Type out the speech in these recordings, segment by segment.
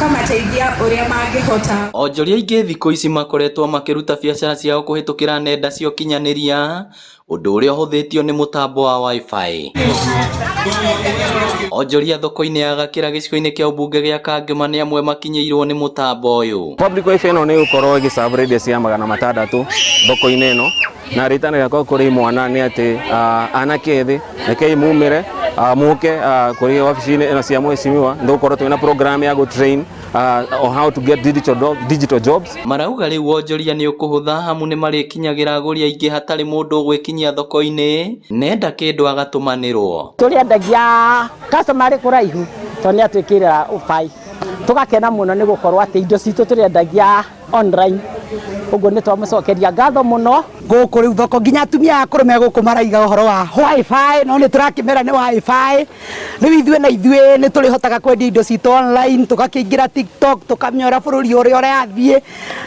Makamateithia ũrĩa mangĩhota. Onjoria aingĩ thikũ ici makoretwo makĩruta biacara ciao kũhĩtũkĩra nenda cia ũkinyanĩria, ũndũ ũrĩa ũhũthĩtio nĩ mũtambo wa WiFi. Onjoria thoko-inĩ ya Gakĩra gĩcigo-inĩ kĩa ũmbunge gĩa Kangema nĩ amwe makinyĩirwo nĩ mũtambo ũyũ. Public WiFi ĩno nĩ ĩgũkorwo ĩgĩ-serve radius ya 600 thoko-inĩ ĩno, na rĩtana rĩakwa kũrĩ imwana nĩ atĩ anake ethĩ rekei mumĩre mũke kũrĩ wabici-inĩ ĩno cia mheshimiwa, nĩ tũgũkorwo twĩna program ya gũ train on how to get digital jobs. Marauga rĩu wonjoria nĩ ũkũhũtha amu nĩ marĩkinyagĩra agũri aingĩ hatarĩ mũndũ ũgwĩkinyia thoko-inĩ nenda kĩndũ agatũmanĩrwo. Tũrĩendagia customer arĩ kũraihu tondũ nĩ atwĩkĩrĩra WiFi, tũgakena mũno nĩ gũkorwo atĩ indo citũ tũrĩendagia online, ũguo nĩ twamũcokeria ngatho mũno. Gũkũ rĩu thoko nginya atumia akũrũ me gũkũ maraiga ũhoro wa WiFi, no nĩ tũrakĩmera nĩ WiFi. Rĩu ithuĩ na ithuĩ nĩ tũrĩhotaga kwendia indo citũ online, tũgakĩingĩra TikTok, tũkamenya ũrĩa bũrũri ũrĩa ũrathiĩ,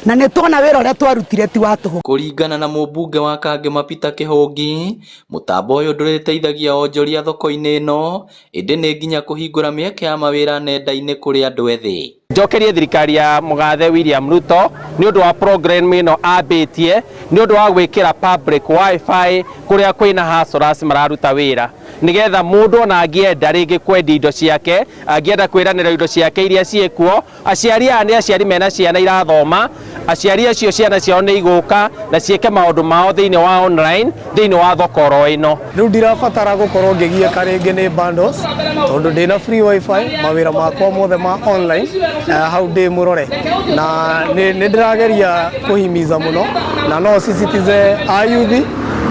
na nĩ tuona wĩra ũrĩa twarutire ti wa tũhũ. Kũringana na mũmbunge wa Kangema Peter Kĩhũngi, mũtambo ũyũ ndũrĩteithagia onjoria thoko-inĩ ĩno, ĩndĩ nĩ nginya kũhingũra mĩeke ya mawĩra nenda-inĩ kũrĩ andũ ethĩ. Njokerie thirikari ya mũgathe William Ruto nĩ ũndũ wa program ĩno ambĩtie, nĩ ũndũ wa gwĩkĩra public WiFi kũrĩa kwĩna hustlers mararuta wĩra, nĩgetha mũndũ ona angĩenda rĩngĩ kwendia indo ciake, angĩenda kwĩranĩra indo ciake iria ciĩkuo. Aciari aya nĩ aciari mena ciana irathoma, aciari acio ciana ciao nĩ igũka na ciĩke maũndũ mao thĩinĩ wa online thĩinĩ wa thoko oro ĩno. Rĩu ndirabatara gũkorwo ngĩgiĩka rĩngĩ nĩ bundles tondũ ndĩna free WiFi, mawĩra makwa mothe ma online hau ndĩ mũrore, na nĩ ndĩrageria kũhimiza mũno na no sisitize ayuthi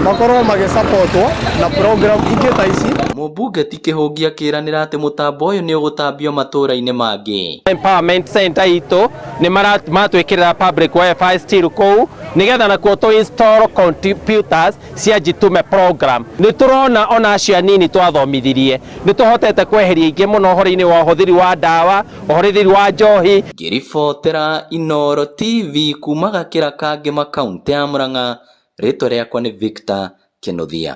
makorwo magĩsupportwo na program ingĩ ta ici. Mũmbunge ti Kĩhũngi akĩranĩra atĩ mũtambo ũyũ nĩ ũgũtambio matũũra-inĩ mangĩ. Empowerment center itũ nĩ matwĩkĩrĩra public WiFi still kũu, nĩgetha nakuo tũ install computers cia Jitume program. Nĩ tũrona ona acio anini twathomithirie nĩ tũhotete kweheria aingĩ mũno ũhoro-inĩ wa ũhũthĩri wa ndawa, ũhũthĩri wa njohi. Ngĩribotera Inooro TV kuma Gakĩra Kangema, kaũntĩ ya Murang'a, rĩtwa rĩakwa nĩ Victor Kĩnuthia.